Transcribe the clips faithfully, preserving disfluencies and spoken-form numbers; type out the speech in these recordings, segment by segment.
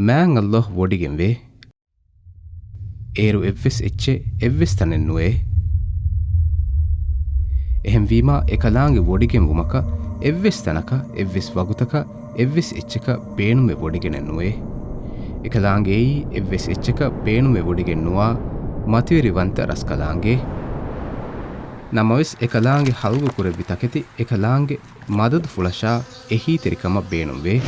މާތް ﷲ ވޮޑިގެންވޭ. އޭރު އެއްވެސް އެއްޗެއް އެއްވެސް ތަނެއް ނުވޭ. އެހެންވީމާ، އެކަލާނގެ ވޮޑިގެންވުމަކަށް އެއްވެސް ތަނަކަށް، އެއްވެސް ވަގުތަކަށް، އެއްވެސް އެއްޗަކަށް ބޭނުމެއް ވޮޑިގެނެއް ނުވޭ. އެކަލާނގެއީ އެއްވެސް އެއްޗަކަށް ބޭނުމެއް ވޮޑިގެން ނުވާ މަތިވެރިވަންތަ ރަސްކަލާނގެ. ނަމަވެސް، އެކަލާނގެ ހަލްގު ކުރެއްވި ތަކެތި އެކަލާނގެ މަދަދުފުޅަށާ އެހީތެރިކަމަށް ބޭނުންވޭ.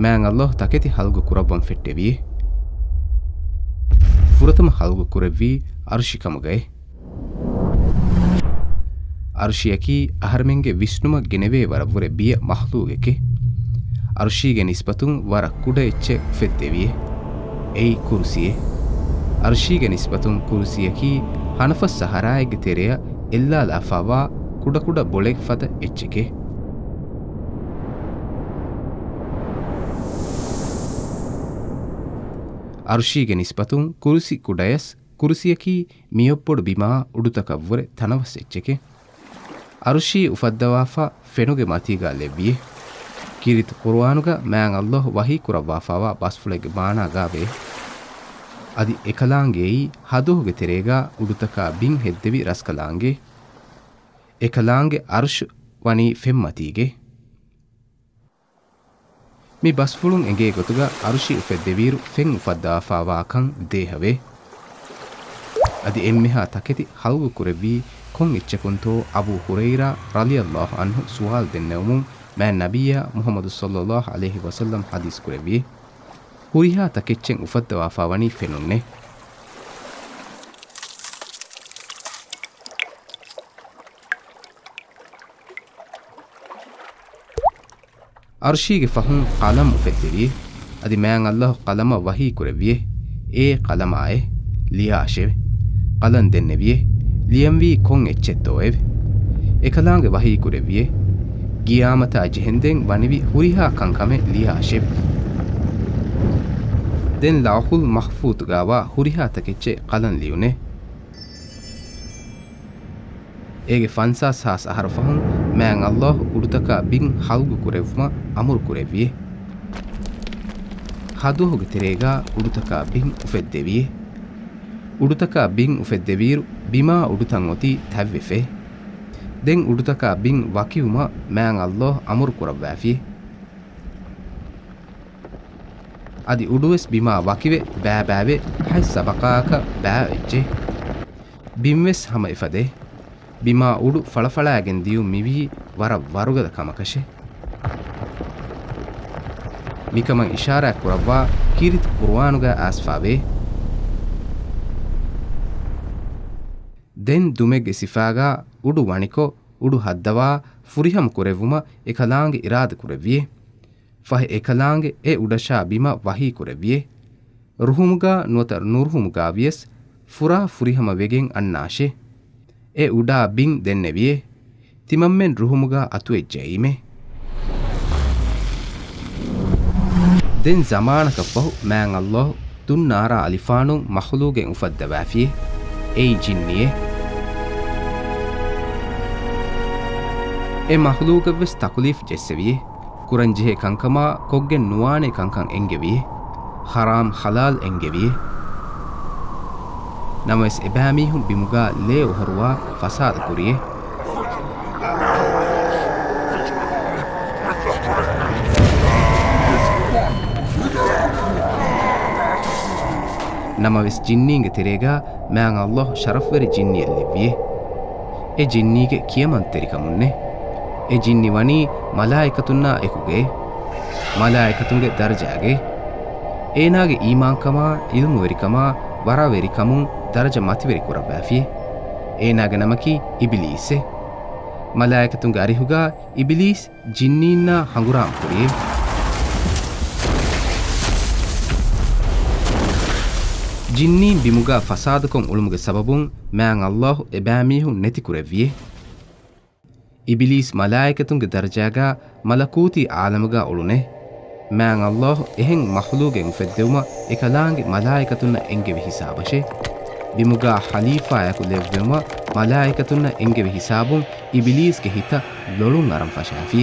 މާތް ﷲ ތަކެތި ހަލްގު ކުރައްވަން ފެއްޓެވިއޭ. ފުރަތަމަ ހަލްގު ކުރެއްވީ އަރުޝި ކަމުގައޭ. އަރުޝިއަކީ އަހަރެމެންގެ ވިސްނުމަށް ގެނެވޭ ވަރަށްވުރެ ބިޔަ މަޚްލޫގެކޭ. އަރުޝީގެ ނިސްބަތުން ވަރަށް ކުޑަ އެއްޗެއް އުފެއްދެވިއޭ. އެއީ ކުރުސިއޭ. އަރުޝީގެ ނިސްބަތުން ކުރުސިއަކީ ހަނަފަސް ސަހަރާއެއްގެ ތެރެއަށް އެއްލާލާފާވާ ކުޑަކުޑަ ބޮޅެއް ފަދަ އެއްޗެކޭ. އަރުޝީގެ ނިސްބަތުން ކުރުސި ކުޑަޔަސް، ކުރުސިއަކީ މިއޮއްޕޮޑު ބިމާ އުޑުތަކަށްވުރެ ތަނަވަސް އެއްޗެކޭ. އަރުޝީ އުފައްދަވާފަ ފެނުގެ މަތީގާ ލެއްވިއޭ. ކީރިތި ޤުރުއާނުގަ މާތް ﷲ ވަޙީ ކުރައްވާފާވާ ބަސްފުޅެއްގެ މާނާގާވޭ. އަދި އެކަލާނގެއީ ހަދުވަހުގެ ތެރޭގާ އުޑުތަކާ ބިން ހެއްދެވި ރަސްކަލާނގެ. އެކަލާނގެ އަރުޝު ވަނީ ފެންމަތީގެ. މި ބަސްފުޅުން އެނގޭ ގޮތުގަ އަރުޝި އުފެއްދެވިއިރު ފެން އުފައްދާފާވާކަން ދޭހަވޭ. އަދި އެންމެހާ ތަކެތި ހަލްގު ކުރެއްވީ ކޮން އެއްޗަކުންތޯ އަބޫ ހުރައިރާ ރަޟިޔަﷲ ޢަންހު ސުވާލު ދެންނެވުމުން މާތް ނަބިއްޔާ މުޙައްމަދު ޞައްލަﷲ ޢަލައިހި ވަސައްލަމް ޙަދީޘް ކުރެއްވިއޭ. ހުރިހާ ތަކެއްޗެއް އުފައްދަވާފާ ވަނީ ފެނުންނޭ. އަރުޝީގެ ފަހުން ޤަލަމް އުފެއްދެވިއޭ. އަދި މާތް ﷲ ޤަލަމަށް ވަޙީ ކުރެއްވިއޭ، އޭ ޤަލަމާއޭ، ލިޔާށެވެ. ޤަލަން ދެންނެވިއޭ، ލިޔަންވީ ކޮން އެއްޗެއްތޯއެވެ. އެކަލާނގެ ވަޙީ ކުރެއްވިއޭ، ޤިޔާމަތާ ޖެހެންދެން ވަނިވި ހުރިހާ ކަންކަމެއް ލިޔާށެވެ. ދެން ލައުޙުލް މަޙްފޫޡުގާވާ ހުރިހާ ތަކެއްޗެއް ޤަލަން ލިޔުނޭ. އޭގެ ފަންސާސް ހާސް އަހަރު ފަހުން މާތް ﷲ އުޑުތަކާ ބިން ހަލްގު ކުރެއްވުމަށް އަމުރު ކުރެއްވިއޭ. ހަދުވަހުގެ ތެރޭގާ އުޑުތަކާ ބިން އުފެއްދެވިއޭ. އުޑުތަކާ ބިން އުފެއްދެވިއިރު، ބިމާ އުޑުތައް އޮތީ ތަތްވެފައި. ދެން އުޑުތަކާ ބިން ވަކިވުމަށް މާތް ﷲ އަމުރު ކުރައްވާފިއޭ. އަދި އުޑުވެސް ބިމާ ވަކިވެ، ބައިބައިވެ، ހަތް ސަބަޤާއަކަށް ބައިވެއްޖެ. ބިންވެސް ހަމަ އެފަދައޭ. ބިމާ އުޑު ފަޅަފަޅާގެން ދިޔުން މިވީ ވަރަށް ވަރުގަދަ ކަމަކަށެ. މިކަމަށް އިޝާރާތް ކުރައްވާ ކީރިތި ޤުރުއާނުގަ އައިސްފާވޭ. ދެން ދުމެއްގެ ސިފާގާ އުޑު ވަނިކޮށް، އުޑު ހައްދަވާ ފުރިހަމަ ކުރެއްވުމަށް އެކަލާނގެ އިރާދަ ކުރެއްވިއޭ. ފަހެ އެކަލާނގެ އެ އުޑަށާ ބިމަށް ވަޙީ ކުރެއްވިއޭ. ރުހުމުގާ ނުވަތަ ނުރުހުމުގާ ވިޔަސް ފުރާ ފުރިހަމަ ވެގެން އަންނާށޭ. އެ އުޑާ ބިން ދެންނެވިއޭ. ތިމަންމެން ރުހުމުގާ އަތުވެއްޖައީމޭ. ދެން ޒަމާނަކަށްފަހު މާތް ﷲ ދުންނާރާ އަލިފާނުން މަޚްލޫގެއް އުފައްދަވާފިއޭ. އެއީ ޖިންނިއޭ. އެ މަޚްލޫގަށްވެސް ތަކުލީފް ޖެއްސެވިއޭ. ކުރަންޖެހޭ ކަންކަމާ ކޮށްގެން ނުވާނޭ ކަންކަން އެންގެވިއޭ. ޙަރާމް ޙަލާލް އެންގެވިއޭ. ނަމަވެސް އެބައިމީހުން ބިމުގާ ލޭ އޮހޮރުވާ ފަސާދަ ކުރިއޭ. ނަމަވެސް ޖިންނީންގެ ތެރޭގާ މާތް ﷲ ޝަރަފްވެރި ޖިންނިއެއް ލެއްވިއޭ. އެ ޖިންނީގެ ކިޔަމަންތެރިކަމުންނޭ. އެ ޖިންނި ވަނީ މަލާއިކަތުންނާ އެކުގައޭ. މަލާއިކަތުންގެ ދަރަޖާގައޭ. އޭނާގެ އީމާންކަމާ، ޢިލްމުވެރިކަމާ، ވަރަށްވެރިކަމުން ދަރަޖަ މަތިވެރި ކުރައްވާފިއޭ. އޭނާގެ ނަމަކީ އިބިލީސޭ. މަލާއިކަތުންގެ އަރިހުގާ އިބިލީސް ޖިންނީންނާ ހަނގުރާމަ ކުރިއޭ. ޖިންނީން ބިމުގާ ފަސާދަކޮށް އުޅުމުގެ ސަބަބުން މާތް ﷲ އެބައިމީހުން ނެތި ކުރެއްވިއޭ. އިބިލީސް މަލާއިކަތުންގެ ދަރަޖާގާ މަލަކޫތީ ޢާލަމުގާ އުޅުނޭ. މާތް ﷲ އެހެން މަޚްލޫގެއް އުފެއްދެވުމަށް އެކަލާނގެ މަލާއިކަތުންނަށް އެންގެވި ހިސާބަށޭ. ބިމުގާ ޚަލީފާއަކު ލެއްވެވުމަށް މަލާއިކަތުންނަށް އެންގެވި ހިސާބުން އިބިލީސްގެ ހިތަށް ލޮޅުން އަރަން ފަށާފި.